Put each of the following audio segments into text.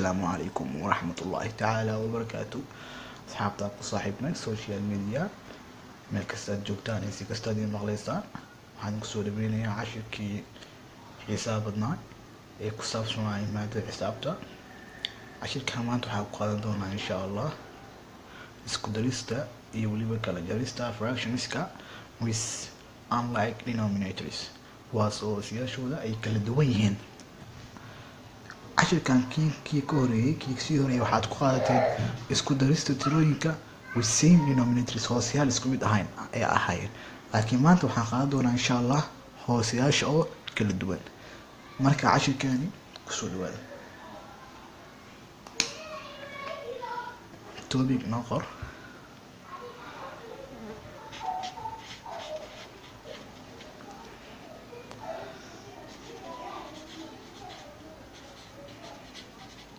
Assalaamu calaykum waraxmatullaahi tacaala wabarakaatu. Asxaabta ku saaxiibnay social media, meel kasta aad joogtaan iyo si kasta aad ii maqlaysaan, waxaan kusoo dhaweynayaa cashirkii xiisaha badnaa ee ku saabsanaa maadada xisaabta. Cashirkan maanta waxaa ku qaadan doonaa insha Allah isku darista iyo weliba kala jarista fractionska with unlike denominators, kuwaas oo siyaashooda ay kala duwan yihiin. Cashirkan kii ka horeeyey, kii sii horeeyey, waxaad ku qaadateen isku darista tirooyinka with same denominators, hooseyaal isku mid ahayn ay ahaayeen, laakiin maanta waxaan qaadan doonaa insha Allah hooseyaasha oo kala duwan. Marka cashirkani kusoo dhawaada. Topic noo qor: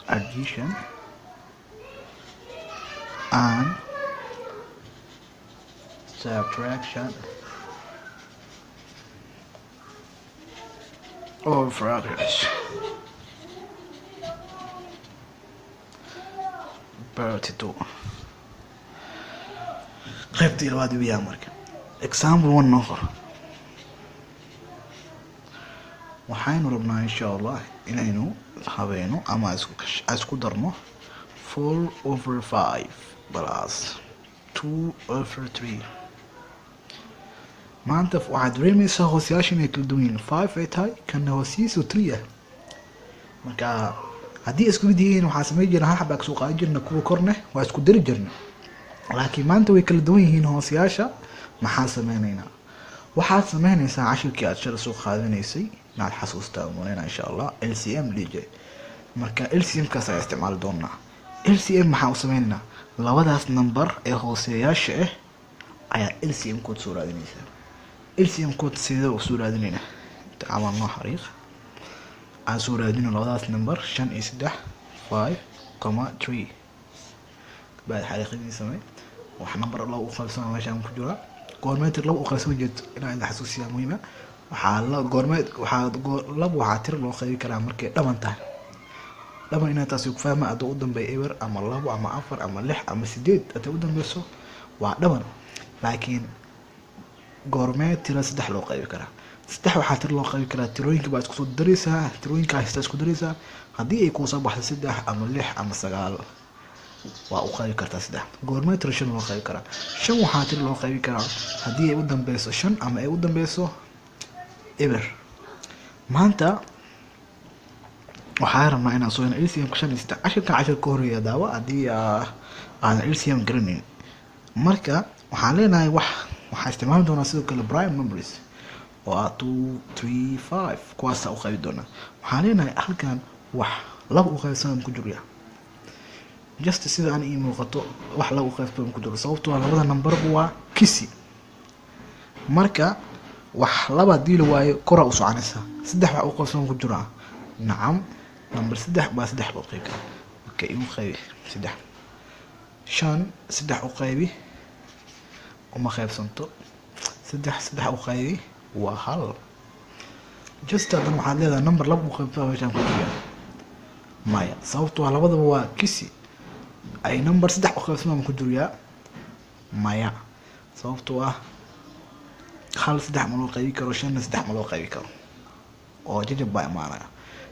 addition and subtraction of fractions, part 2, qaybtii labaad weeyaan. Marka example 1 noo qor. Waxaynu rabnaa insha Allah inaynu habeeno ama isku darno 4 over 5 plus 2 over 3. Maanta waxaad dareemaysaa hooseyaasha inay kala duwan yihiin, 5 ay tahay, kana hoosihiisu 3 ah. Marka haddii isku mid yihiin, waxaa samayn jirna hal xabaa kasoo qaadan jirna, kuwa korne waa isku dari jirna, laakiin maanta way kala duwan yihiin hooseyaasha. Maxaa sameyneynaa? Waxaad sameynaysaa cashirkii aad shala soo qaadanaysay, inaad xasuustaa umaleyna insha Allah, LCM dhihi jiray. Marka LCM kaas ayaa isticmaali doonaa. LCM maxaa u sameyneynaa? Labadaas number ee hooseyaasha ah ayaa LCM kood soo raadinaysaa. LCM kood sidee u soo raadinaynaa? Inta camal noo xariiq, aan soo raadino labadaas number, 5 iyo 3, 5,3. Baad xariiqadii samey. Wax number laba u qaybsama meeshaan ku jira? Goormeetir laba u qaybsama jirto inaan idin xasuusiyaa muhiima. Waxaa la goormeed, waxaa laba, waxaa tiro loo qaybi karaa markay dhaban tahay. Dhaban inaad taasi ku fahma, hadduu u dambeeyo eber ama 2 ama 4 ama 6 ama 8, hadday u dambeyso waa dhaban. Laakiin goormee tiro 3 loo qaybi karaa? 3 waxaa tiro loo qaybi karaa, tirooyinka baa isku soo daraysaa, tirooyinka haysta isku daraysaa. Haddii ay kuusoo baxdo 3 ama 6 ama 9, waa u qaybi kartaa 3. Goormee tiro 5 loo qaybi karaa? 5 waxaa tiro loo qaybi karaa haddii ay u dambeyso 5 ama ay u dambeyso eber. Maanta waxaa rabnaa inaan soo helo LCM 5 iyo 3. Cashirkan cashir ka horeeya daawo haddii aadan LCM garanayn. Marka waxaan leenahay waxaa isticmaali doonaa sidoo kale prime numbers oo ah 2, 3, 5, kuwaasaa u qaybi doonaa. Waxaan leenahay halkan wax laba u qaybsaman ku jirya. Just sida aan ii muuqato, wax laba u qaybsaman ku jiro, sababtoo ah labada numberba waa kisi. Marka wax laba haddii la waayo, koraa u soconaysaa. 3 wax u qaybsaman ku jiraa? Nacam, number 3 baa 3 loo qaybi karaa. Okay, igu qaybi 3. 5 3 u qaybi, uma qaybsanto. 3 3 u qaybi waa 1. Just haddana waxaad leedahay number laba u qaybsamaa meeshaan ku jira? Maya, sababtoo ah labadaba waa kisi. Ay number 3 u qaybsamaa ku jiriyaa? Maya, sababtoo ah 1 3 ma loo qaybi karo, 5na 3 ma loo qaybi karo, oo jajab baa imaanaya.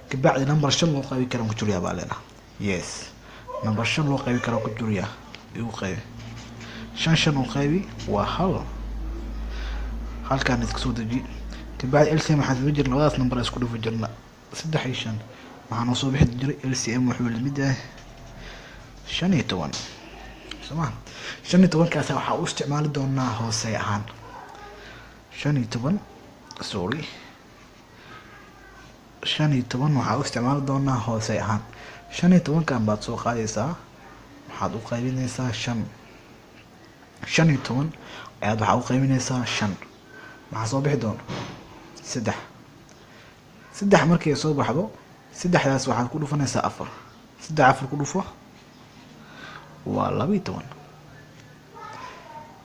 Kabacdi number 5 loo qaybi karo ku jiriyaa baa leenahay. Yes, number 5 loo qaybi karo ku jiriyaa. Igu qaybi 5. 5 u qaybi waa 1. Halkaan iska soo deji. Kabacdi LCM waxaan samayn jirna labadaas number isku dhufi jirna, 3 iyo 5. Waxaa noo soo bixi jiray LCM wuxuu lamid yahay 15, soo ma? 15kaas waxaa u isticmaali doonaa hoose ahaan. 15, sorry, 15 waxaa u isticmaali doonaa hoose ahaan. 15kan baad soo qaadaysaa, waxaad u qaybinaysaa 5. 15 ayaad waxaa u qaybinaysaa 5. Maxaa soo bixi doona? 3. 3 markay soo baxdo, saddexdaas waxaad ku dhufanaysaa 4. 3 4 ku dhufo waa 12.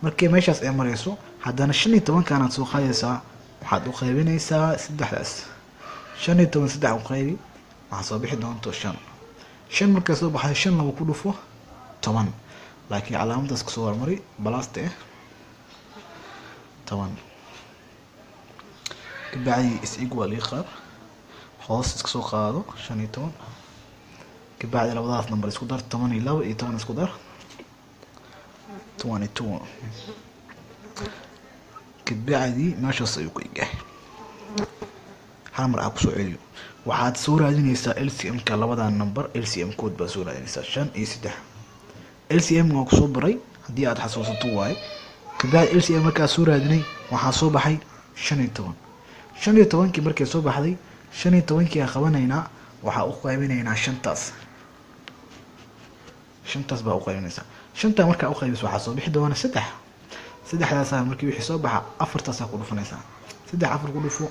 Markii meeshaas ay marayso, haddana 15kaanaad soo qaadaysaa, waxaad u qaybinaysaa saddexdaas. 15 3 u qaybi, waxaa soo bixi doonto 5. Shan markay soo baxday, shan laba ku dhufo 10, laakiin calaamadaas kasoo hormari balaasta 10. Kabacdi is equal ii qaab, hoos iska soo qaado 15. Kabacdi labadaas number isku dar, 12 iyo 10 isku dar, 22. Kabacdi meeshaas ayuu ku egyahay. Hal mar aa kusoo celiyo, waxaad soo raadinaysaa LCM ka labadan number, LCM code baa soo raadinaysaa, 5 iyo 3. LCM waa kusoo baray haddii aad xasuusato waaye. Kabacdi LCM markaa soo raadinay, waxaa soo baxay 15. 15-kii markay soo baxday, 15-kii aa qabanaynaa, waxaa u qaybinaynaa shantaas. Shantaas baa u qaybinaysaa. Shantaa markaa u qaybiso, waxaa soo bixi doona saddex. Saddexdaasaa markii wixii soo baxa afartaasaa ku dhufanaysaa. Saddex afar ku dhufo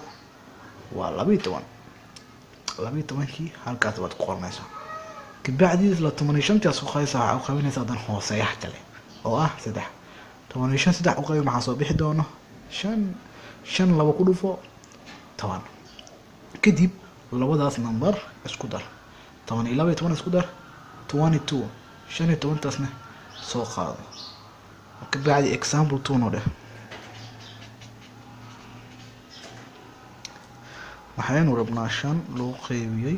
waa 12. 12-kii halkaas baad ku qoranaysaa. Kabacdi isla 15-tii soo qaadaysaa, waxaa u qaybinaysaa hadan hooseeyaha kale oo ah saddex. 15 saddex u qaybi, maxaa soo bixi doono? Shan. Shan laba ku dhufo 10. Kadib labadaas number isku dar, 12 iyo 10 isku dar, 22. 15-taasna soo qaado. Kabacdi example 2 noo dheh. Waxaynu rabnaa shan loo qeybiyey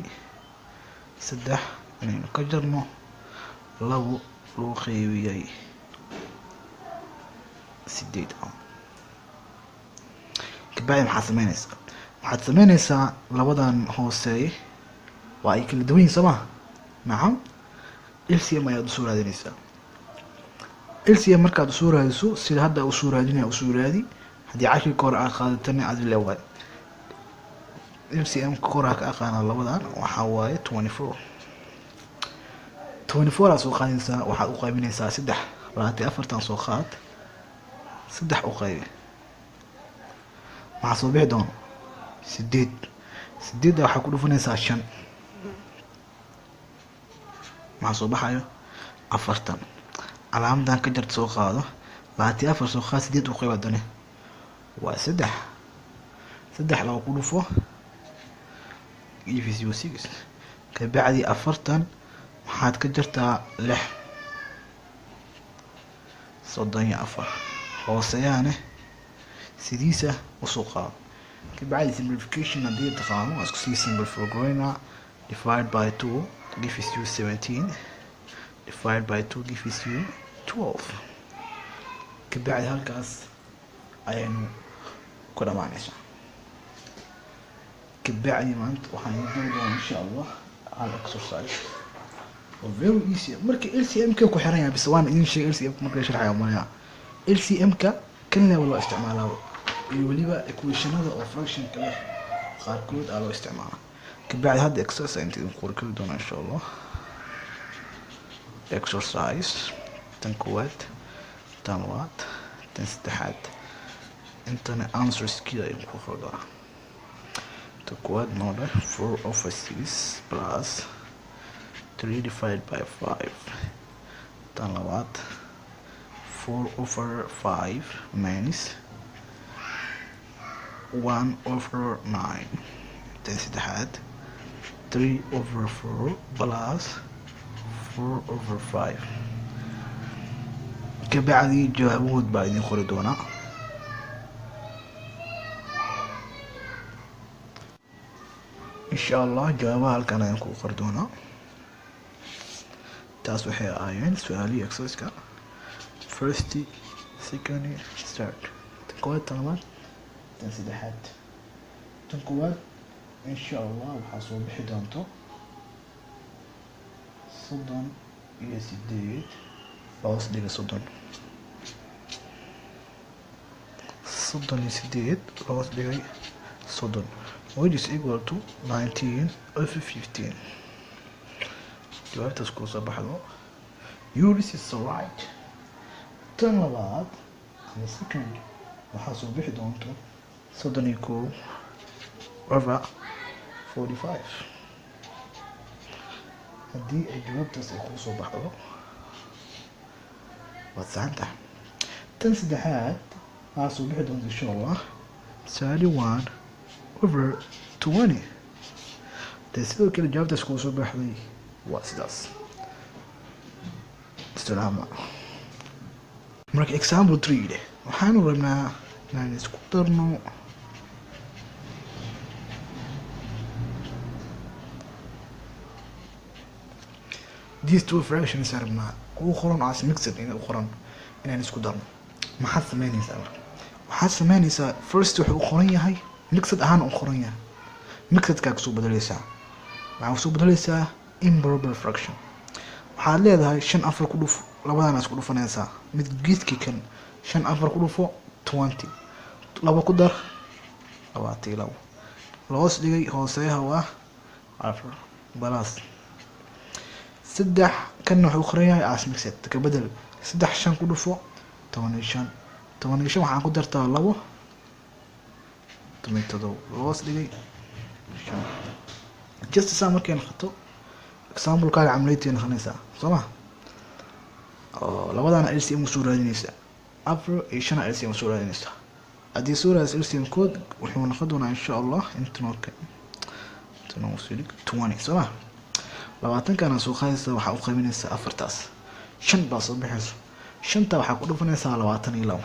saddex inaynu ka jarno labo loo qeybiyey 8. Kabacdi maxaad sameynaysaa? Waxaad sameynaysaa labadan hooseeye waa ay kala duwan yihiin, soo ma? Nacam, LCM ayaad usoo raadinaysaa. LCM markaad usoo raadiso, sida hadda usoo raadinaya usoo raadi. Haddii cashirka hore aad qaadatana, adi leewaay LCM koraa ka aqaana labadan, waxaa waaye 24. 24 aad soo qaadaysaa, waxaad u qaybinaysaa saddex. 24-tan soo qaad, saddex u qaybi, maxaa soo bixi doono? Sideed. Sideedda waxaa ku dhufanaysaa shan, maxaa soo baxayo? 40. Calaamadan ka jarta soo qaado. 24 soo qaad, sideed u qayb haddana waa saddex. Saddex laba ku dhufo gives you 6. Kabacdi 40 waxaad ka jartaa lix, 34. Hooseyaane sidiisa usoo qaado. Kabacdi simplification haddii taqaano, waa isku sii simplify gareyna. Divide by 2 gives you 17, divide by 2 gives you 12. Kabacdi halkaas ayaynu ku dhamaanaysaa. Kabacdi maanta waxaan idin diri doonaa, insha Allah, hal exercise oo very easy. Marka LCM ka ku xiran yahay bise, waan idin sheegay LCM marka sharxaya malaya. LCM ka kan level loo isticmaalaa iyo weliba equationada oo fractionka leh qaarkood aa loo isticmaalaa. Kabacdi hadda exercise inta idin qori kari doonaa, insha Allah. Exercise tan koowaad, tan labaad, tan saddexaad, intana answerskii ayaan ku qori doonaa. Tan koowaad noo dheh: 4 over 6 plus 3 divided by 5. Tan labaad: 4 over 5 minus 1 over 9. Tan saddexaad: 3 over 4 plus 4 over 5. Kabacdi jawaabahood baa idin qori doonaa. Insha Allah jawaabaha halkan ayaan ku qori doonaa. Taas waxay ahaayeen su-aalihii exerciseka first, second, third. Tan koowaad, tan labaad, tan saddexaad. Tan koowaad, insha Allah, waxaa soo bixi doonto 38 hoos dhiga 30. 38 hoos dhigay 30, which is equal to 19 over 15. Jawaabtaas kuu soo baxdo, yours is right. Tan labaad ama second waxaa soo bixi doonto 31 over 45. Haddii ay jawaabtaas ay kuu soo baxdo, waad saxan tahay. Tan saddexaad waxaa soo bixi doonta, insha Allah, 31 over 20. Dee sidoo kale jawaabtaas kuu soo baxday. Waa sidaas. Salaama. Marka example 3 leh waxaanu rabnaa inaan isku darno these two fractions rabnaa u qoran as mixed in u qoran inaan isku darno. Maxaad sameynaysaa marka? Waxaad sameynaysaa first wuxuu u qoran yahay mixed ahaan u qoran yahay, mixedkaa kusoo bedelaysaa. Waxaa kusoo bedelaysaa improper fraction. Waxaad leedahay 5 4 ku dhufo, labadana isku dhufanaysaa. Mid geedkii kan 5 4 ku dhufo 20, 2 ku dar 22, loos dhigay hooseeyaha waa 4 balaas 3. Kan wuxuu qoran yahay as mixed, ka bedel 3 5 ku dhufo 15, 15 waxaan ku dartaa 2 17, loos dhigay 5. Just saa markay noqoto example kaaga camaleyti noqonaysaa soo ma? Oo labadana LCM soo raadinaysaa, 4 iyo 5 LCM soo raadinaysaa. Haddii soo raadis LCM code wuxuu noqon doonaa insha Allah intanoo soo dhig 20 soo ma? 20 kana soo qaadaysaa, waxaa u qaybinaysaa 4taas, 5 baa soo bixaysa. 5ta waxaa ku dhufanaysaa 22,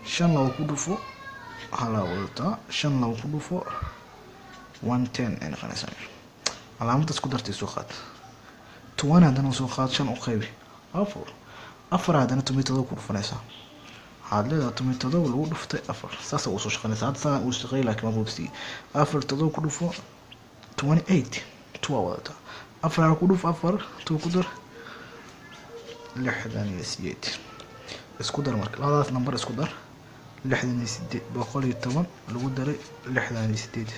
5 2 ku dhufo hala wadataa, 5 2 ku dhufo 110 ay noqonaysaa. Calaamadaas ku dartay soo qaad 20, haddana soo qaad 5 u qaybi 4, 4 haddana 17 ku dhufanaysaa. Waxaad leedahay 17 lagu dhuftay 4, saas uu soo shaqeynaysaa. Hadda saa uu shaqeeyay laakiin ma boobsiiyey. 4 7 ku dhufo 28, 2 wadataa, 4 ku dhufo 4, 2 ku dar 68. Isku dar marka labadaas number isku dar, 68 110 lagu daray 68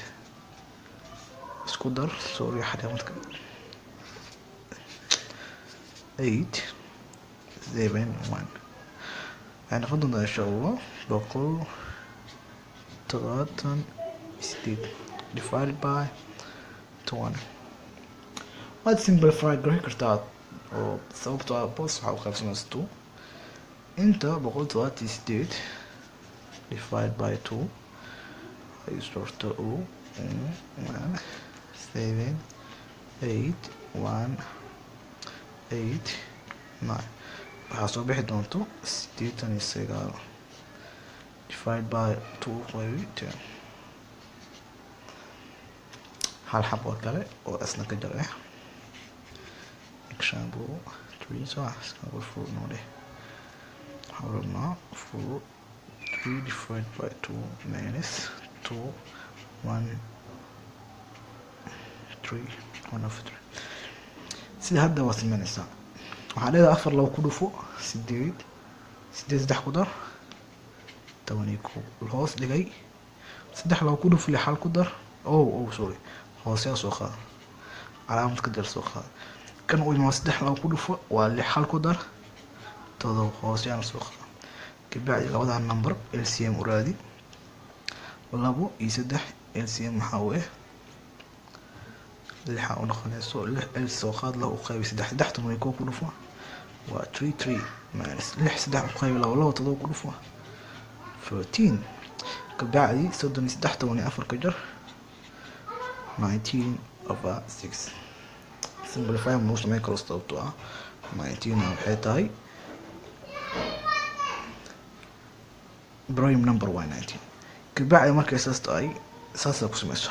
isku dar, sorry xariiqmadka 8 7 1 waxay noqon doontaa insha Allah 178 divided by 20. Waad simplify garan kartaa oo sababtoo ah boos waxaa u qaybsamaysa 2 inta 178 divided by 2 ay sorto 1 7 8 1 8 9 waxaa soo bixi doonto 89 divided by 2 qaybi 10. Hal xab oo kale oo isna ka jar ah example 3 so example 4 no dheh. Waxaan rabnaa 4 3 divided by 2 minus 2 1 3 1 over 3. Sida hadda waa sameynaysaa. Waxaa leedahay 4 2 ku dhufo 8, 8 3 ku dar 11, hoos dhigay 3 2 ku dhufo 6 hal ku dar sorry hooseeya soo qaad, calaamad ka jar soo qaad. Kan uu imaa 3 2 ku dhufo waa 6 hal ku dar 7, hooseeyana soo qaad. Kabacdi labadan number LCM u raadi, 2 iyo 3 LCM maxaa u ah 6 u noqonayso, 6 L soo qaad 2 u qaybi 3, 3 11 ku dhufo waa 3 3 minus 6 3 u qaybi 2 2 7 ku dhufo 14. Kabacdi 33 14 ka jar 19 over 6. Simplify ma sameyn karo sababtoo ah 19 waxay tahay prime number waa 19. Kabacdi markay saas tahay saas ku sameyso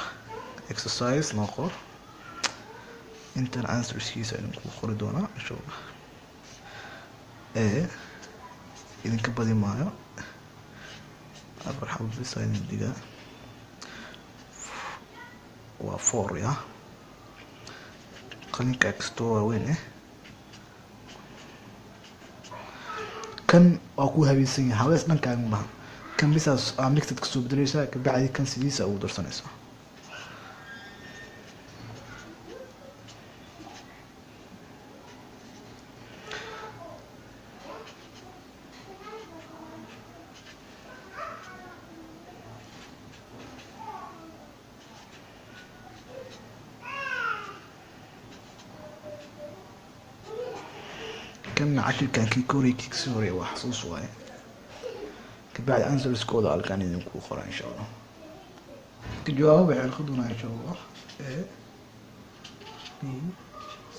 exercise noo qor, intan answerskiisa idinku qori doonaa insha Allah. Idinka badi maayo, 4 xabo bis idin dhigaa waa 4 ya qalinka kastoo waaweyn kan waa ku habaysan yahay, habees dhankaaga ma bahan. Kan bisaas aa mixed kasoo bedelaysaa, kabacdi kan sidiisa ugu darsanaysaa. Kan cashirkan kii ka horreeyay kii kasii horreeyay waa xasuus waaye. Kabacdi answerskooda halkaan idinku qoraa insha Allah. Jawaabo waxay noqon doonaa insha Allah A B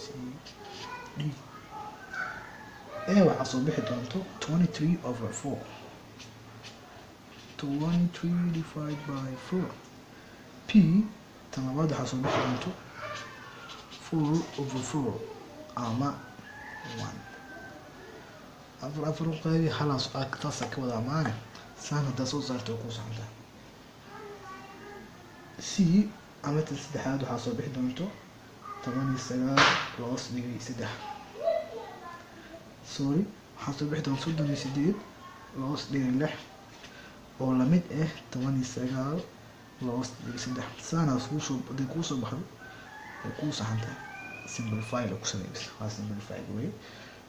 C D. A waxaa soo bixi doonto 23 over 4, 23 divided by 4. P tan labaad waxaa soo bixi doonto 4 over 4 ama 1. Afar afar u qaybi, halaas taasaa ka wadaa maane. Saan haddaa soo saarta oo kuu socontaa. C ama tan saddexaad waxaa soo bixi doonto 19 loos dhigay 3, sorry, waxaa soo bixi doonto 38 loos dhigay 6 oo lamid ah 19 loos dhigay 3. Saanaas kuusoo haday kuusoo baxdo way kuu saxantahay. Simplify la ku sameeyay, waa simplify wey.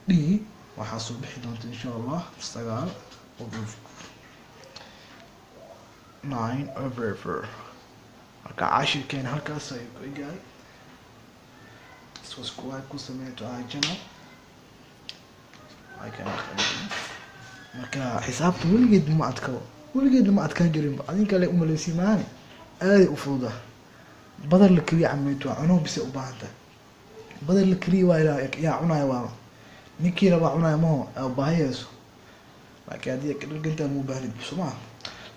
D waxaa soo bixi doonta insha Allah 9 over 9 over 4. Marka cashirkeena halkaas ayuu ku egyahay. Subscribe ku samee to our channel. Marka xisaabta weligeed ma adkao, weligeed ma adkaan jirin, adinka le umaleysi maane, aaday u fududa. Badar la keliya cameeto waa cunuhu bise u baahan tahay. Badar la keliya waa ilaa yaa cunaya, waaba ninkii rabaa cunaya maho baahi hayso, laakiin haddii kadhargantaa muu baahnid soo maha.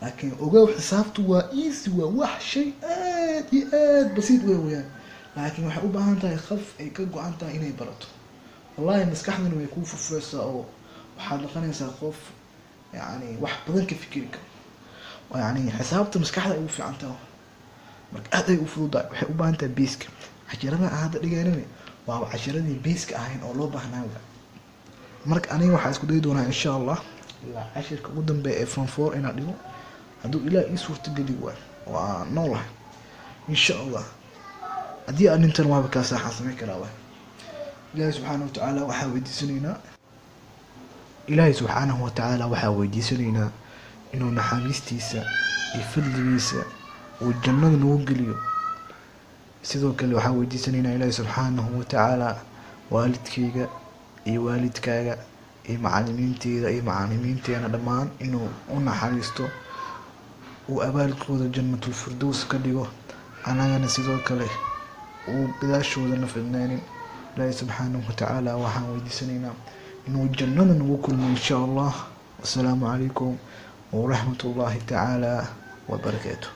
Laakiin ogow, xisaabtu waa easy, waa wax shay aad iyo aad basiid wey weyaan, laakiin waxay u baahan tahay qof ay ka go-an tahay inay barato. Wallahi maskaxdana way kuu furfureysaa oo waxaad noqonaysaa qof yani wax badan ka fikiri karo. Yani xisaabta maskaxda ay ugu fiican tahay. Marka aad ay u fududahay, waxay u baahan tahay basic-ka. Cashirada aan hadda dhigaynana waaba cashiradii basic-ka ahayn oo loo baahnaa. Marka aniga waxaa isku dayi doonaa insha Allah ilaa cashirka ugu dambeeya ee form 4 inaan dhigo, hadduu Ilaah ii suurtageli waayo oo aan noolahay insha Allah. Haddii aan dhintan waaba kaas, waxaan samayn karaa waay. Ilaahay subxaanahu watacaala waxaa weydiisanaynaa, Ilaahay subxaanahu watacaala waxaa weydiisanaynaa inuu naxariistiisa iyo fadligiisa uu jannada nagu geliyo. Sidoo kale waxaan weydiisanaynaa Ilaahay subxaanahu watacaala waalidkayga iyo waalidkaaga iyo macalimiinteyda iyo macalimiinteena dhammaan inuu u naxariisto, uu abaalkooda Jannatul Firdows ka dhigo, annagana sidoo kale uu gadaashoodana fidneynin. Ilaahay subxaanahu watacaala waxaan weydiisanaynaa inuu jannada nagu kulmo insha Allah. Wasalaamu calaykum waraxmat ullahi tacaala wabarakaatu.